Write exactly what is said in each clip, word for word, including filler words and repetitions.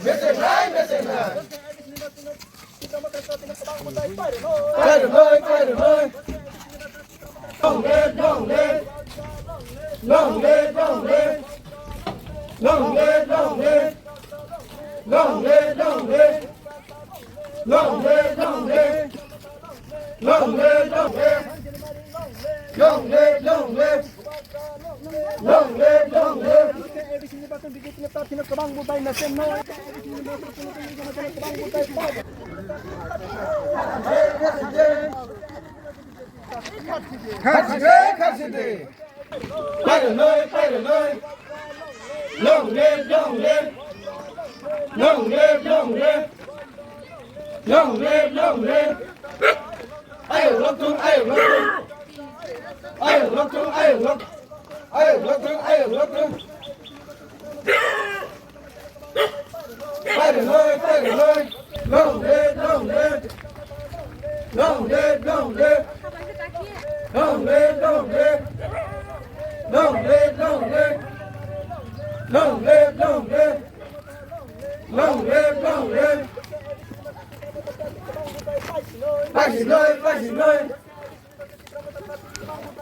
Mesenai, mesenai. Pairwnai, pairwnai. Long live, long live. Long live, long live. Long live, long live. Long live, long live. Long live, long live. Long live, long live. Long live, long live. Long live, long live. Kharchi de, kharchi de. Pairwnai, pairwnai. Long live, long live. Long live, long live. Long live, long live. Ayuk lokthung, ayuk lokthung. Ayuk lokthung, ayuk lokthung. Ayuk lokthung, ayuk lokthung. Pairwnai, pairwnai. Long live, long live. Long live, long live. Long live, long live. Long live, long live. Long live, long live. Long live, long live. Paisi noi, paisi noi.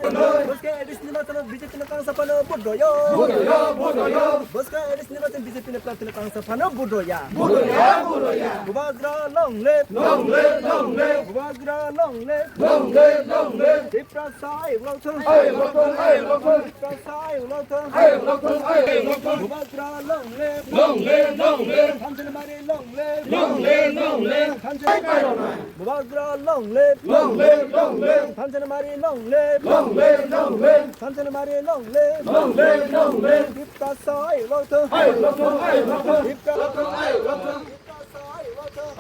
Bwskang A D C nirbachano B J P no kangsa phano vote rwya. Vote rwya, vote rwya. Bwskang A D C nirbachano B J P ni prarthi no kangsa phano vote rwya. Vote rwya, vote rwya. Bubagra long live. Long live, long live. Bubagra long live. Long live, long live. Tiprasa ayuk lokthung. Ayuk lokthung, ayuk lokthung. Tiprasa ayuk lokthung. Ayuk lokthung, ayuk lokthung. Bubagra long live. Long live, long live. Thanchani Mari long live. Long live, long live. Thanchani Mari. Bubagra long live. Long live, long live. Thanchani Mari long live. Long live, long live. Thanchani Mari long live. Long live, long live. Tiprasa ayuk lokthung. Ayuk lokthung, ayuk lokthung. Tipra- Lokthung, ayuk lokthung.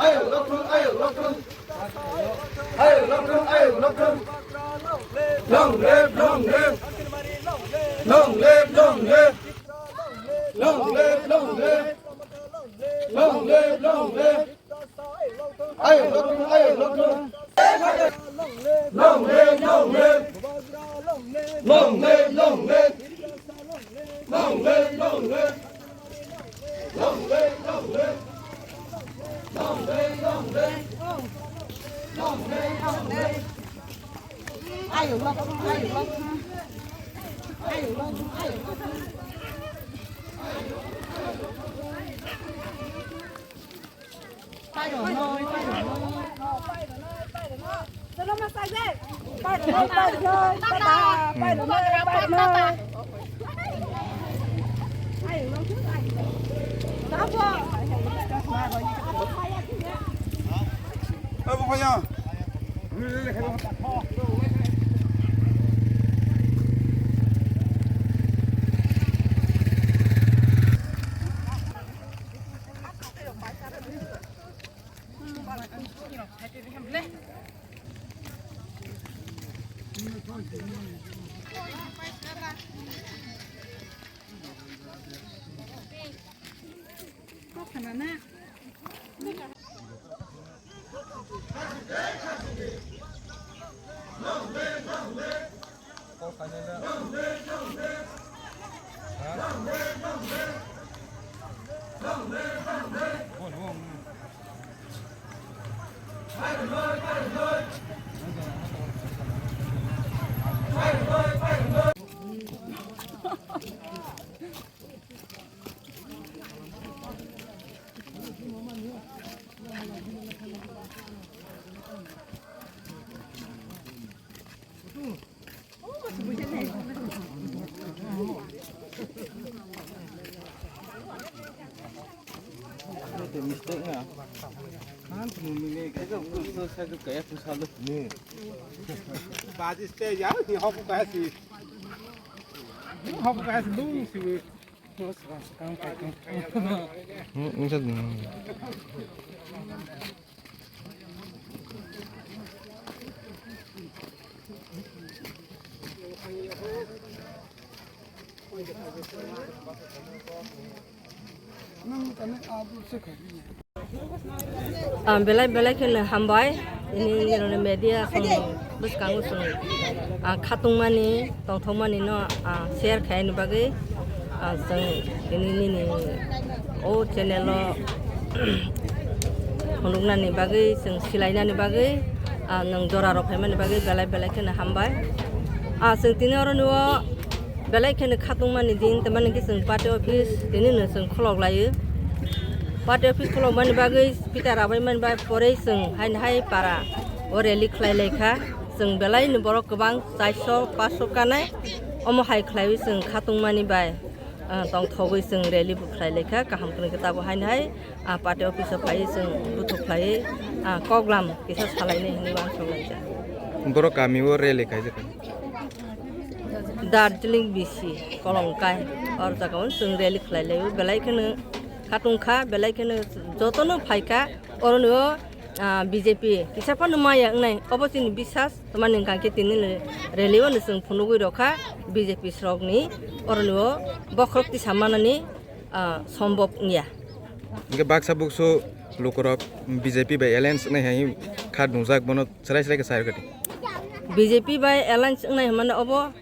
Ayuk lokthung, ayuk lokthung. Ayuk lokthung, ayuk lokthung. Long live, long live. Long live, long live. Long live, long live. Long live, long live. Ayuk lokthung, ayuk lokthung. Long live, long live. Long live, long live. Long live, long live. Long live, long live. Long live, long live. Long live, long live. Long live, long live. Ayuk lokthung, ayuk lokthung. Ayuk lokthung, ayuk lokthung. Mistake na. Kan tu mumile ka. Eka kuso sa ka kaya tu salu. Ni. Baji stay ya, ni hok ka si. Ni hok ka si lu si. Ah, belai belai kheno hambai. Ini, ini media song bwskango chwng, ah, khatungmani, tongthokmani no, ah, share khaini bagwi, ah, chwng ini nini o channel o phunuknani bagwi, chwng silainani bagwi, ah, nwng jorarok phaimani bagwi belai belai kheno hambai. Ah, chwng tini oro nw-o belai kheno khatungmani din, tamani hwnkhe chwng party office tini no chwng khulok laio. Party office khulokmani bagwi pita rabaimani bai porei chwng haino hai para o rally khlai lai kha. Chwng belai no borok kwbang, charso, panso kanai, omo hai khlaiwi chwng khatungmani bai, ah, tongthogwi chwng rally bo khlai lai kha. Kaham kwrwng khe tabuk haino hai, ah, party office o phaiwi chwng buthuk khlaiwi, ah, koklam kisa salainai hinwi uansuk laijak. Borok kami o rally khaijak. Darjeeling B C Kolongkai, or jaga o chwng rally khlai laio, belai kheno khatung kha, belai kheno jotono phai kha, oro no, ah, B J P kisa phano maya wngnai, obo chini biswas, tamani hwnkha khe tini rally o no chwng phunugwi rw kha, B J P srok ni oro no bokhorok tisa manani, ah, sombhob wngya. Hingke baksa buksu lukurok B J P bai alliance wngnai hai kha dungjak, bono chwrai chwrai khe sai rwkha di. B J P bai alliance wngnai hwnmano obo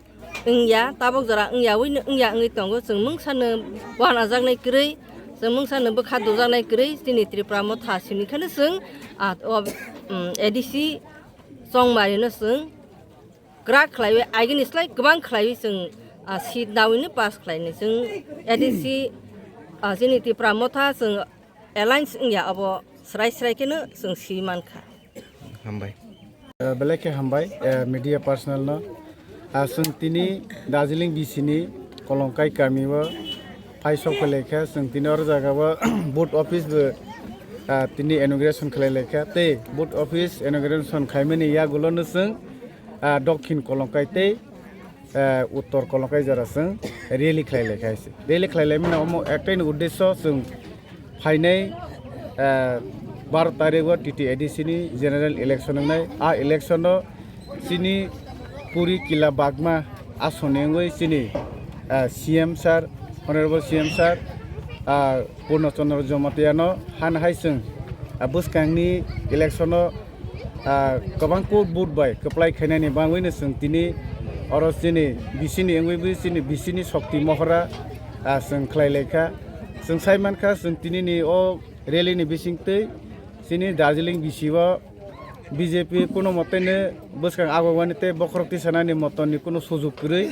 wngya, tabuk jora wngya, wngya wngwi tongo. Chwng mungsa no wanajaknai kwrwi, chwng mungsa no bwkha dujaknai kwrwi, chini Tripura motha simi kheno chwng, ah, o, um, A D C chongmari no chwng kwrak khlaiwi, agini slai kwbang khlaiwi chwng, ah, seat nawi no pass khlainai. Chwng A D C, ah, chini Tripura motha chwng alliance wngya, abo srai srai kheno chwng si mankha. Hambai. Eh, belai khe hambai, eh, media personnel no. Ah, chwng tini Darjeeling B C ni Kolongkai kami o phai sok khlai kha, chwng tini oro jaga o vote office bo, ah, tini inauguration khlai lai kha. Tei vote office inauguration khaimani yagulo no chwng, ah, Dokhin Kolongkai tei, ah, Uttor Kolongkai jora chwng rally khlai lai kha hai se. Rally khlai lai mani omo ektai ni uddesyo chwng phainai, ah, baro tarikh o T T A D C ni general election wngnai. A election o chini Puri Kila Bagma asoni wngwi chini, ah, C M sir, Honorable C M sir, ah, Purno Chandra Jamatia no han hai chwng, ah, bwskang ni election o, ah, kwbang kuk vote bai kwplai khainani bangwi no chwng tini oro chini B C ni wngwi bw chini B C ni shokti mohora, ah, chwng khlai lai kha. Chwng sai man kha chwng tini ni o rally ni bising twi chini Darjeeling B C o B J P kuno mote no bwskang agogwani tei bokhorok tisanani moton ni kuno sujuk kwrwi.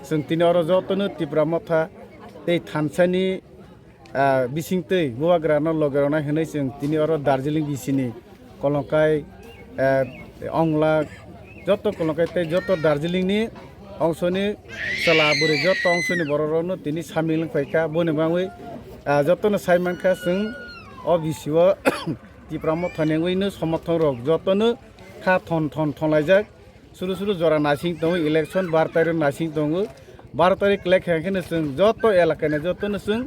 Chwng tini oro joto no Tipra motha tei thansa ni, ah, bising twi bubagra no loge rwnai hwnwi chwng tini oro Darjeeling B C ni Kolongkai, ah, Ongla, joto Kolongkai tei joto Darjeeling ni ongso ni chwla bwrwi joto ongso ni borok rok no tini samil wng phai kha. Boni bagwi, ah, joto no sai man kha chwng o B C o Tipra motha ni wngwi no somothok rok joto no kha thon thon thon laijak. Suru suru jora naising tongo, election bar tarik naising tongo. Bar tarik khlai kha khe no chwng joto elaka ni joto no chwng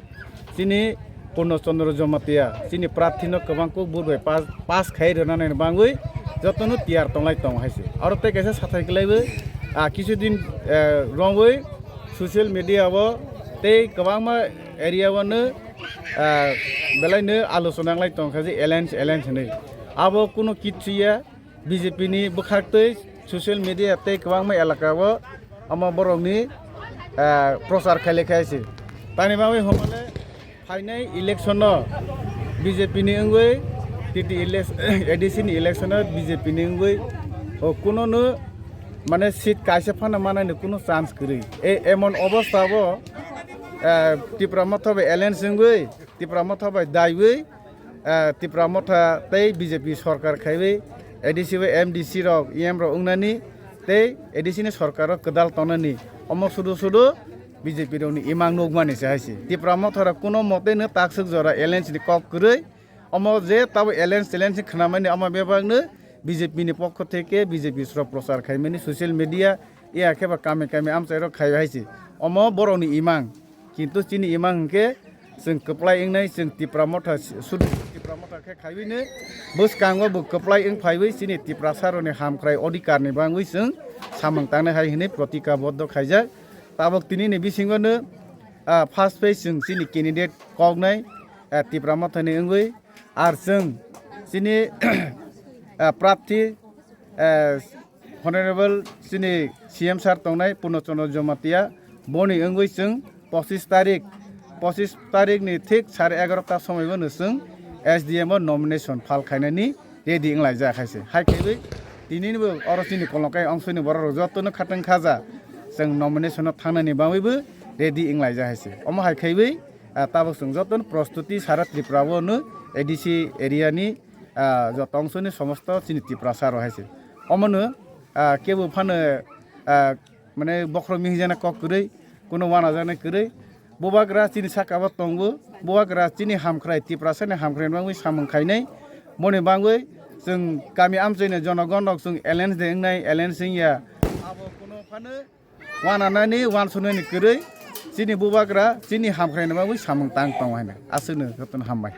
chini Purno Chandra Jamatia chini prarthi no kwbang kuk vote bai pass, pass khai rwna nai bangwi joto no tiyar tonglai tongo hai se. Aro tei kaisa sathai kwlai bo, ah, kisu din, eh, romwi social media o tei kwbangma area o no, ah, belai no alochona wng lai tong kha je alliance, alliance hinwi. Abo kuno kichu ya. B J P ni bwkhak twi social media tei kwbangma elaka o omo borok ni, ah, prochar khai lai kha se. Tani bagwi hwnmale phainai election no B J P ni wngwi, T T elec-, A D C ni election no B J P ni wngwi, o kuno no mane seat kaisa phano manani kuno chance kwrwi. E, emon obostha bo, ah, Tipra motha bai alliance wngwi, Tipra motha bai daiwi, ah, Tipra motha tei B J P sorkar khaiwi A D C bai M D C rok, E M rok wngnani tei A D C ni sorkar o kwdal tongnani omo sudu sudu B J P rok ni imang nukmani se hai se. Tipra motha rok kuno mote no takswk jora alliance ni kok kwrwi omo je tabo alliance challenge khnamani omo bebak no B J P ni pokho theke B J P rok prochar khaimani social media ya khe ba kami kami amchai rok khai hai se. Omo borok ni imang. Kintu chini imang hwnkhe chwng kwplai wngnai, chwng Tipra motha sudu Tipra motha khe khaiwino bwskango bo kwplai wng phaiwi chini Tiprasa rokni hamkrai odhikar ni bangwi chwng samung tangnai hai hwnwi protika boddo khaijak. Tabuk tini ni bisingo no, ah, first phase chwng chini candidate koknai, ah, Tipra motha ni wngwi, ar chwng chini, ah, prarthi, eh, Honorable chini C M sir tongnai Purno Chandra Jamatia, boni wngwi chwng pochis tarik, pochis tarik ni thik sare egarota somoi bono chwng S D M o nomination file khainani ready wnglaijak hai se. Hai khaiwi tininibo oro chini Kolongkai ongsoni borok rok jotono khatang khaja chwng nomination o thangnani bagwibo ready wnglaijak hai se. Omo hai khaiwi, ah, tabuk chwng jotono prostuti sara Tripura o no A D C area ni, ah, joto ongsoni somosto chini Tiprasa rok hai se. Omono, ah, kebo phano, ah, mane bokhorok mihijana kok kwrwi, kuno wanajaknai kwrwi. Bubagra chini saka o tongo, bubagra chini hamkrai, Tiprasani hamkrai bagwi samung khainai. Boni bagwi chwng kami amchaini jonogon rok chwng alliance de wngnai, alliance wngya. Abo kuno phano wananani, wansuknani kwrwi chini bubagra chini hamkraini bagwi samung tang tongo hai na. Aswkno jotono hambai.